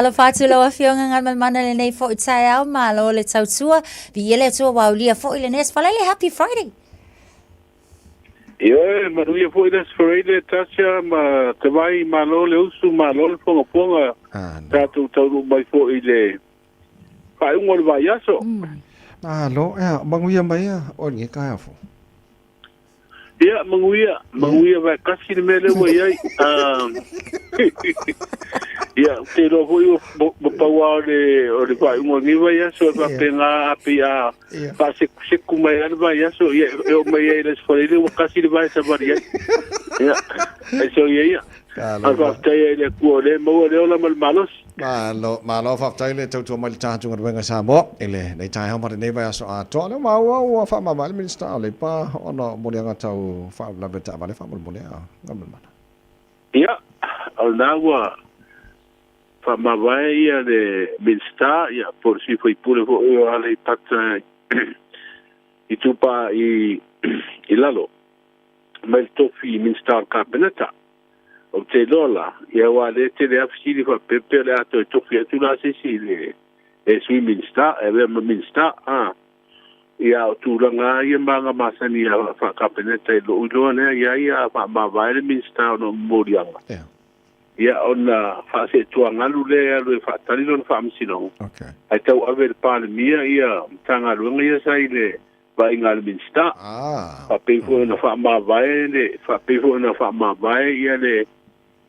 Alofa atu lau Afioga Galumalemana lenei foi taeao, malo le tautua, viia le Atua ua aulia foi lenei aso Faraile. Happy Friday. Ioe, manuia foi le aso Faraile, Tasha ma Tavai, malo le usu, malo le fogafoga, tatou taunuu mai foi i le faaiuga o le vaiaso. Malo, ea, manuia mai ia, o lenei taeao fou. Ia, manuia, manuia vae tasi le mea lea ua i ai. Ia, ou te iloa foi ua pau lava o le faaiuga o lenei vaiaso e faapena a pei a faasekuseku mai lava le vaiaso, ia e oo mai ai i le Aso Faraile ua tasi le vae savali ai. Ia, ae soia ia. Ae faafetai ai i le Atua o lea e maua le ola ma le malosi. Malo, malo faafetai le tautua mai le tatou galuega i Samoa i lenei taeao ma lenei vaiaso atoa. Lea ua maua ua faamavae le Minisita o Leipa ona o moliaga tau faalavelave taavale faamolemole a Galumalemana. Ia, o lena ua faamavae ia le Minisita, ia po o le sui usufono foi o Aleipata Itupa i Lalo mai le tofi Minisita o le Kapeneta. Ou te iloa la, ia aua o lea e tele lava fesili faapea pe o le a toe tofi atu la se isi i le e Sui Minisita, e avea ma Minisita, a. Ia a o tulaga lava ia ma aga masani faa-Kapeneta i lou iloa lea, ia ia a faamavae le Minisita ona o momoliaga, ia ona faaseetuagalu lea e alu e faatali lona faamasinoga, ae tauave e le Palemia ia Matagaluega ia sa i le vaaiga a le Minisita. Faapei foi ona faamavae le faapei foi ona faamavae ia le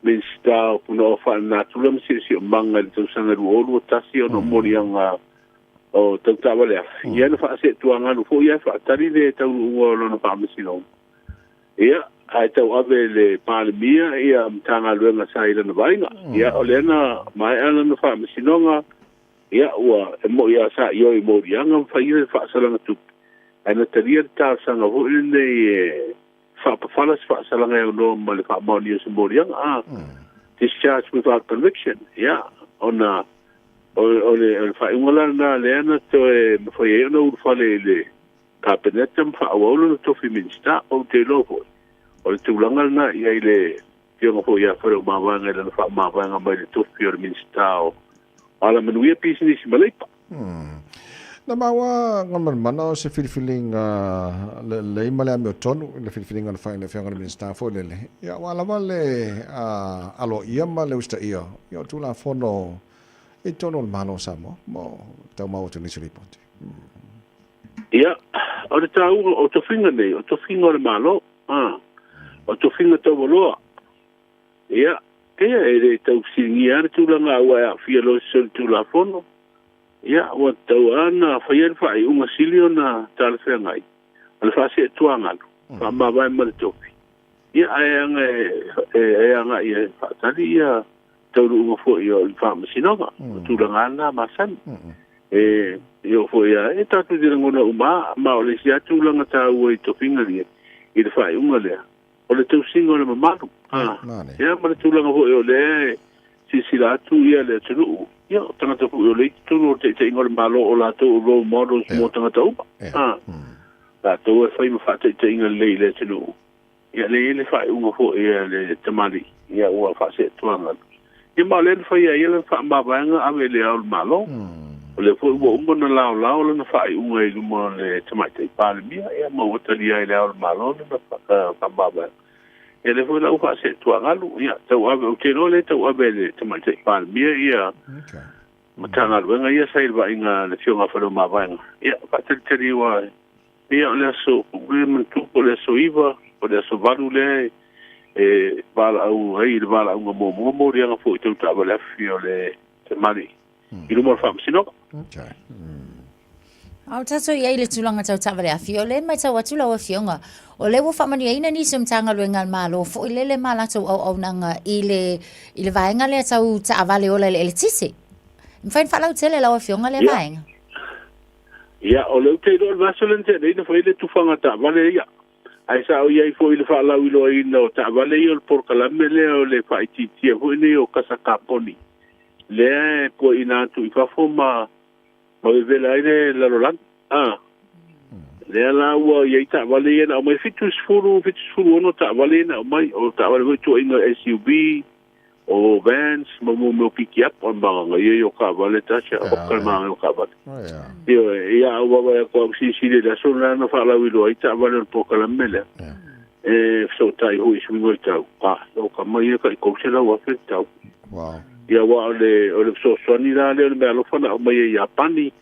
Minisita o Punaoa Faalenatura ma Siosiomaga i le tausaga 2021 ona o moliaga o tau taavale afi, ia na faaseetuagalu foi ae faatali le taunuuga o lona faamasinoga. Ia, ae tauave e le Palemia ia Matagaluega sa i lana vaaiga. Ia, o lea na maea lana faamasinoga, Ia, ua, e moni lava sa ioe i moliaga ma fai le faasalaga tupe, ae na talia le talosaga foi lenei e faapafala se faasalaga e aunoa ma le faamaonia o se moliaga, a, discharge without conviction. Ia, ona o, o le, o le faaiuga la lena lea na toe mafai ai ona ulufale i le Kapeneta ma faaauau lona tofi Minisita. Ou te iloa foi, o le tulaga lena i ai le Afioga foi ia Faleomavaega i lana faamavaega mai le tofi o le Minisita o Alamanuia, Pisinisi ma Leipa. Na maua Galumalemana o se filifiliga lelei ma le amiotonu i le filifiliga na fai e le Afioga i le Minisita foi lele, ia aua lava le aloaia ma le usitaia o Tulafono i totonu o le Malo o Samoa mo tau maua atu nisi lipoti. Ia, o le taua o tofiga nei, o tofiga o le Malo, o tofiga taualoa. Ia, ia e le tau fesiligia lava le tulaga ua e aafia loa i se solitulafono. Ia, ua tatau lava ona faia le faaiuga sili ona talafeagai, o le faaseetuagalu, faamavae ma le tofi. Ia, ae aga e agai e faatali ia taunuuga foi o le faamasinoga, o tulaga lava na masani. E oo foi lava, e tatou te lagona uma lava, ma o le isi lava tulaga taua i tofiga ia, i le faaiuga lea, o le tausiga o le mamalu. Ia ma le tulaga foi o lea e silasila atu ia le atunuu, ia o tagata foi o lea i totonu o le taitaiga o le Malo o latou o role models mo tagata uma. Latou e fai ma faataitaiga lelei i le atunuu. Ia lea e i ai le faaiuga foi a le tamalii, ia ua faaseetuagalu. Ia ma o lea na fai ai lana faamavaega ave i le Ao o le Malo. O lea foi ua uma ona laolao lana faaiuga i luma o le Tamaitai Palemia, ia ma ua talia ai e le Ao o le Malo lana faamavaega. Ia lea foi la ua faaseetuagalu, ia tauave, ou te iloa o lea e tauave e le Tamaitai Palemia ia Matagaluega ia sa i le vaaiga a le Afioga a Faleomavaega. Ia faatalitali aua Ia, o le aso, e manatua po o le aso 9, po o le aso 8 lea e valaau ai i le valaauga muamua moliaga foi tau taavale afi o le tamalii i luma o le faamasinoga. Okay. A o tatou i ai i le tulaga tau taavale afi, o lea e matau atu lau Afioga, o lea ua faamanuiaina nisi o Matagaluega a le Malo foi lele ma latou auaunaga i le, i le vaega lea tau taavale ola i le eletise. E mafai ona faalautele lau Afioga lea vaega? Ia, o lea ou te iloa o le vaiaso lea na tea nei na fai ai le tufaga taavale ia. Ae sa ou i ai foi i le faalauiloaina o taavale ia o le polokalame lea o le faaitiitia foi nei o kasa kaponi lea e puaina atu i fafo ma ma vevela ai le lalolagi. A, lea la ua i ai taavale ia na aumai, 70, 76 taavale ia na aumai, o taavale foi tuuaiga SUV, O vans ma mo mea o pikiapu, o le magaga ia i o taavale tasi, a oka le magaga o taavale. Ioe, ia a ou vaavaai atu lava ou silasila i le aso lena na faalauiloa ai taavale o le polokalame lea, e fesootai foi i suiga o le tau, a, o tama ia tai $300,000 le tau. Ia aua o le, o le fesoasoani la lea o le meaalofa na aumai e Iapani,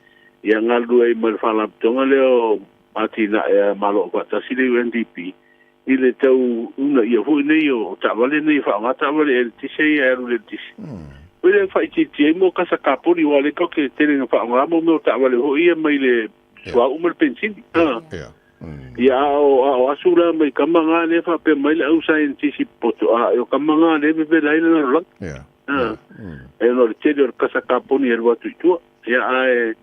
ia galulue ai ma le faalapotopotoga lea o Atinae a Malo Aufaatasi le UNDP, i le tau uunaia foi nei o taavale nei e faaaoga taavale eletise ia e alu i le eletise. Foi lea e faaitiitia ai mo kasa kaponi aua o lea tatou te tele ina faaaoga mo mea o taavale foi ia mai le suauu ma le penisini. Ia a o, a o asu la mai tama na lea e faapea mai le au saienitisi popoto, a o tama na lea e vevela ai le lalolagi. E ona o le tele o le kasa kaponi e alu atu i tua. Ia ae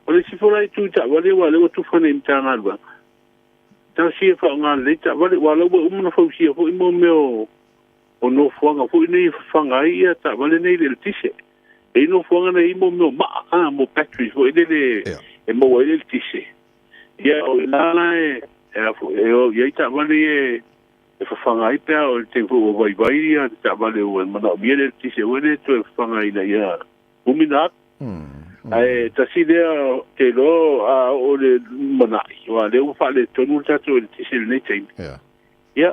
o le isi foi la itu i taavale aua o lea ua tufa nei i Matagaluega, Tasi e faaaoga lelei taavale, aua o la ua uma ona fausia foi mo mea o o nofoaga foi nei e fafaga ai ia taavale nei i le eletise. E i ai nofoaga nei e i ai mo mea o maa, a, mo batteries foi lele e maua ai le eletise. Ia o i ina la e e a foi e o i ai taavale ia e fafaga ai pe a oo i le taimi foi ua vaivai ia le taavale ua manaomia le eletise foi lea e toe fafaga ina ia umi ona alu. Ae tasi lea ou te iloa a oo i le lumanai, aua o lea ua faaletonu le tatou eletise i lenei taimi. Ia,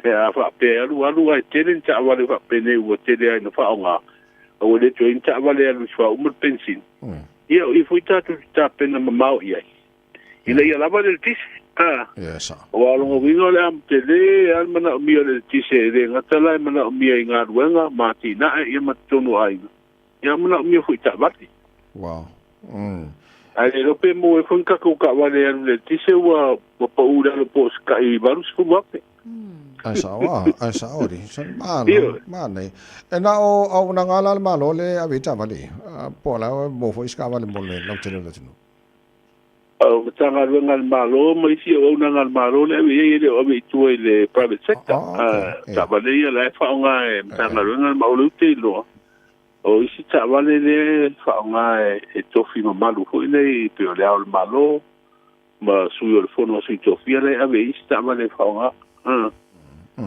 a faapea e alu alu ae tele ni taavale faapenei ua tele lava ina faaaoga, a ua le toe i ai ni taavale e alu i le suauu ma le penisini, ia o i foi tatou te tapena mamao i ai, ina ia lava le eletise. Aua o lona uiga o le a tele lava le manaomia o le eletise, e le gata la e manaomia i galuega ma atinae ia ma totonu o aiga, Ia manaomia foi i taavale. Wow. Ae le iloa pe maua ai foi ni tatou taavale e alu i le eletise ua ua pau i lalo po o se tai 80,000. Ae sao a, ae sao alii. Sa malo, manaia. E na o auaunaga la a le Malo le ave ai taavale ia, po o la e maua foi se taavale mo le lautele o le atunuu? O Matagaluega a le Malo ma isi auaunaga a le Malo le ave i ai, e le o ave i tua i le private sector. Taavale ia la e faaaoga e Matagaluega ma o lea ou te iloa, o isi taavale lea e faaaoga e tofi mamalu foi nei pei o Le Ao o le Malo ma Sui o le Fono a Sui Tofia la e ave i ai isi taavale e faaaoga.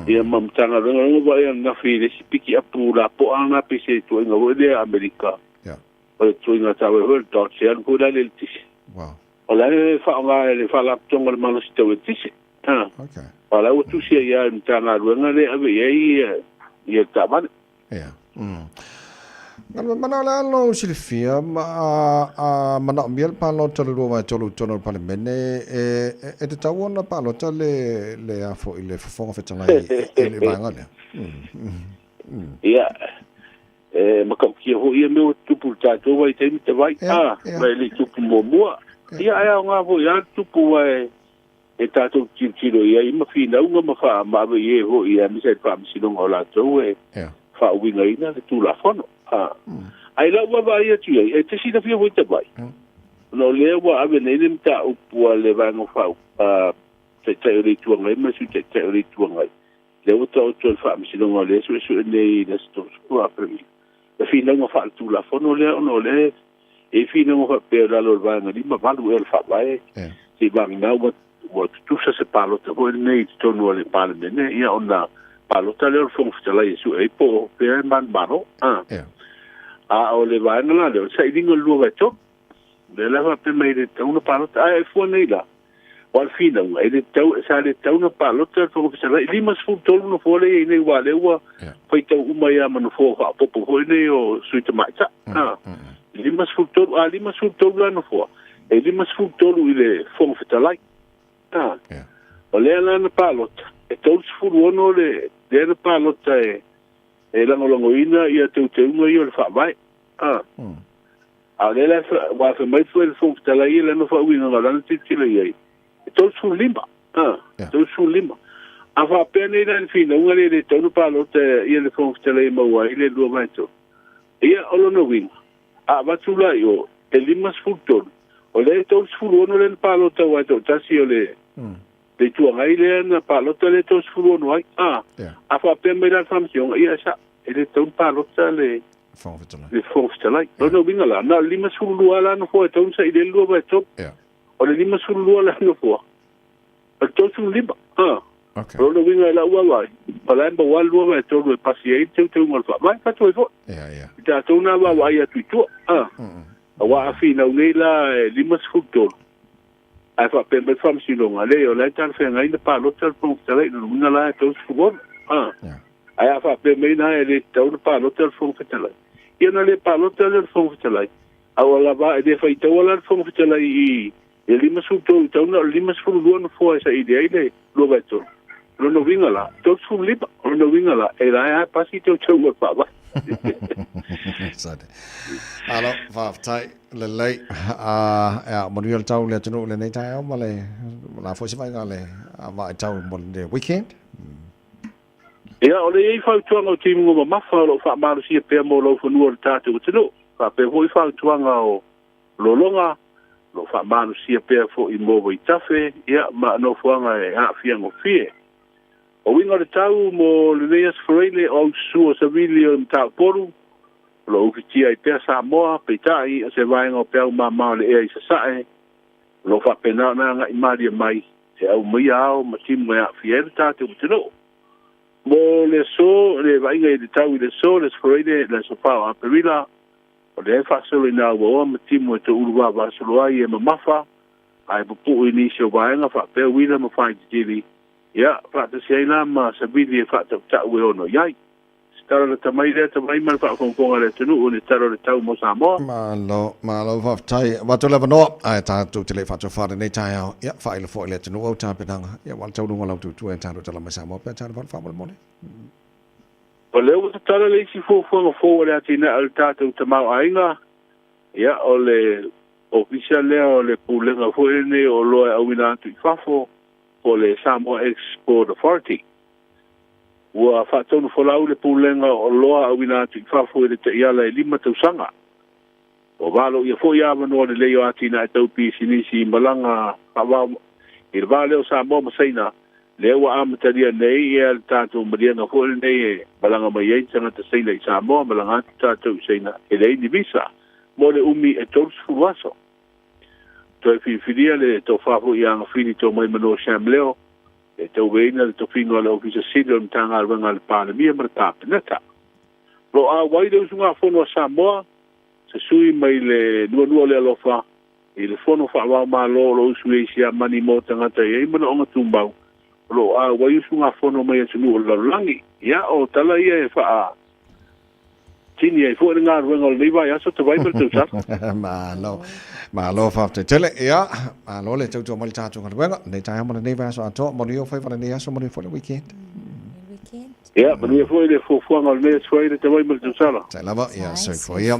Ia ma Matagaluega lea na vaai ananafi i le isi pikiapu lapoa lena pei se ituaiga foi lea a Amerika. O le tuiga taavale foi o le Dodge, e alu foi la i le eletise. Wow. O la e faaaoga e le Faalapotopotoga o le Malosi Tau Eletise. Ha. Okay. O la ua tusi ai lava i le Matagaluega lea e ave i ai ia, ia le taavale. Ia. Mana o le a lou silafia ma a, a manaomia le palota o le 2/3 i totonu o le Palemene e, e, e tatau ona palota le, le a foi le Fofoga Fetalai i le vaega lea. Ia, E matautia foi ia mea ua tutupu i le tatou vaitaimi tawa'i, a, ma e le i tupu muamua. Ia, ae aoga foi lava le tupu aua e tatou te tilotilo i ai ma finauga ma faamaave i e foi aemaise ai le faamasinoga o latou e faauigaina le Tulafono. A, ae i lau vaavaai atu i ai, e te silafia foi tawa'i, ona o lea ua ave nei le mataupu a le Vaega Faaupufai, Taitai o le Itu Agai ma le Sui Taitai o le Itu Agai, Lea ua taoto i le Faamasinoga o lea e suesue nei i le aso 30 o Aperila le finauga faaletulafono lea ona o lea e i ai finauga faapea i lalo o le Vaega 58 ea o le Faavae se i vagana ua tutusa se palota foi lenei i totonu o le Palemene ia ona palota lea o le Fofoga Fetalai e sue ai po o fea e manumalo. A o le vaega la lea o le sailiga o le 2/3. Lea la faapea mai e le tatau ona palota. Ae e fua nei la, aua o le finauga, e le tatau, sa le tatau ona palota le Fofoga Fetalai. E 53 nofoa lea e i ai nei, aua o lea ua faitau uma ai lava ma nofoa faaopoopo foi nei o sui tamaitai. A, 53, a 53 la nofoa, e 53 i le Fofoga Fetalai. A, o lea la na palota, e 36 le, lea na palota e, e lagolagoina ia teuteuga ia o le Faavae. A, A o lea la ua fai mai foi le Fofoga Fetalai i lana faauigaga o lana tilotilo i ai, e 35, a, 35. A faapea nei la i le finauga lea e le tatau ona palota ia le Fofoga Fetalai e maua ai le 2/3, ia o lona uiga, a avatu la i o, e 53, o lea e 36 lea na palota aua e toatasi o le le Itu Agai lea na palota lea e 36 ai. A, a faapea mai la le Faamasinoga, ia e sao, e le tatau ona palota le Fofoga Fetalai. Le Fofoga Fetalai. Lona uiga la, na o le 52 la nofoa e tatau ona saili ai le 2/3. O le 52 la nofoa, o le 35. Okay. O lona uiga i lau vaavaai, o la e maua lava le 2/3 e pasi ai le teuteuga o le Faavae, fatu ai foi. Ia, ia. I tatou na vaavaai atu i tua, a. Aua a finau nei la e 53, ae faapea mai le Faamasinoga, leai o la e talafeagai na palota le Fofoga Fetalai, lona uiga la e 36, a. Ia. Ae a faapea mai la e le tatau ona palota le Fofoga Fetalai, ia ona le palota lea o le Fofoga Fetalai, a ua lava e le faitaua la le Fofoga Fetalai i le 53 i tau na o le 52 nofoa e saili ai le 2/3. O lona uiga la, 35. O lona uiga la, e la e lava pasi teuteuga o le Faavae. Sade. Alo, faafetai, lelei. Ea, manuia le tau i le atunuu i lenei taeao ma le la foi se vaaiga le vaitau mo le weekend. Ia, o lea e i ai fautuaga o timuga mamafa o lo o faamalosia pea mo laufanua o le tatou atunuu. Faapea foi fautuaga o lologa o lo o faamalosia pea foi mo vaitafe, ia, ma nofoaga e aafia gofie. O uiga o le tau mo lenei Aso Faraile o aususu o savili o le Mataupolu, o lo o ufitia ai pea Samoa, peitai, o se vaega o peau mama o le ea i sasae, o lo o faapena ona agai malie mai e aumaia ao ma timu e aafia ai le tatou atunuu. Mo le aso, le vaaiga i le tau i le aso, le Aso Faraile, le aso 4 o Aperila, o lea e faasolo ina auaoa ma timu e toulu vaavaasolo ai e mamafa ae pupuu i nisi o vaega faapea uila ma faititili, ia, faatasi ai la ma savili e faatautau e ono i ai. Se tala lata mai lea tamai ma le faafogafoga a le atunuu i le Tala o le Tau mo Samoa. Malo, malo faafetai. Avatu le avanoa, ae tatou te le i faatofa i lenei taeao. Ia, faailo foi i le atunuu au tapenaga. Ia, aua le taunuuga o lau tuatua e tatou tala mai Samoa pe a talofa le faamolemole. O lea ua tatala le isi fuafuaga fou a le atinae o le tatou tamaoaiga, ia, o le ofisa lea o le pulega foi lenei o oloa e auina atu i fafo, po o le Samoa Export Authority. Ua faatonufolau le pulega o oloa auina atu i fafo i le taiala e 5 tausaga. Ua valoia foi avanoa lelei o atinae tau pisinisi i malaga faavao i le va lea o Samoa ma Saina, lea ua amatalia nei ia le tatou maliega foi lenei e malaga mai ai tagata Saina i Samoa, malaga atu tatou i Saina e leai ni visa mo le umi e 30 aso. Toe filifilia le tofa foi ia Agafili Tomaimanoa Sam Leo e tauveina le tofiga o le Ofisa Sili o le Matagaluega a le Palemia ma le Kapeneta. O lo o auai le usugafono a Samoa, se sui mai le nuanua o le alofa i le Fono Faavaomalo o lo o usu i ai siamani mo tagata e i ai manaoga tumau, o lo o auai usugafono mai atunuu o le lalolagi. Ia, o tala ia e faa tini ai foi le galuega o lenei vaiaso, tavai ma le tausaga. Malo, malo faafetai tele. Ia, malo le tautua mai le tatou galuega. Lenei taeao ma lenei vaiaso atoa. Manuia o faiva lenei aso, manuia foi le weekend. Ia, manuia foi le fuafuaga o lenei aso ai le tavai ma le tausala. Tai lava, ia, soifua ia.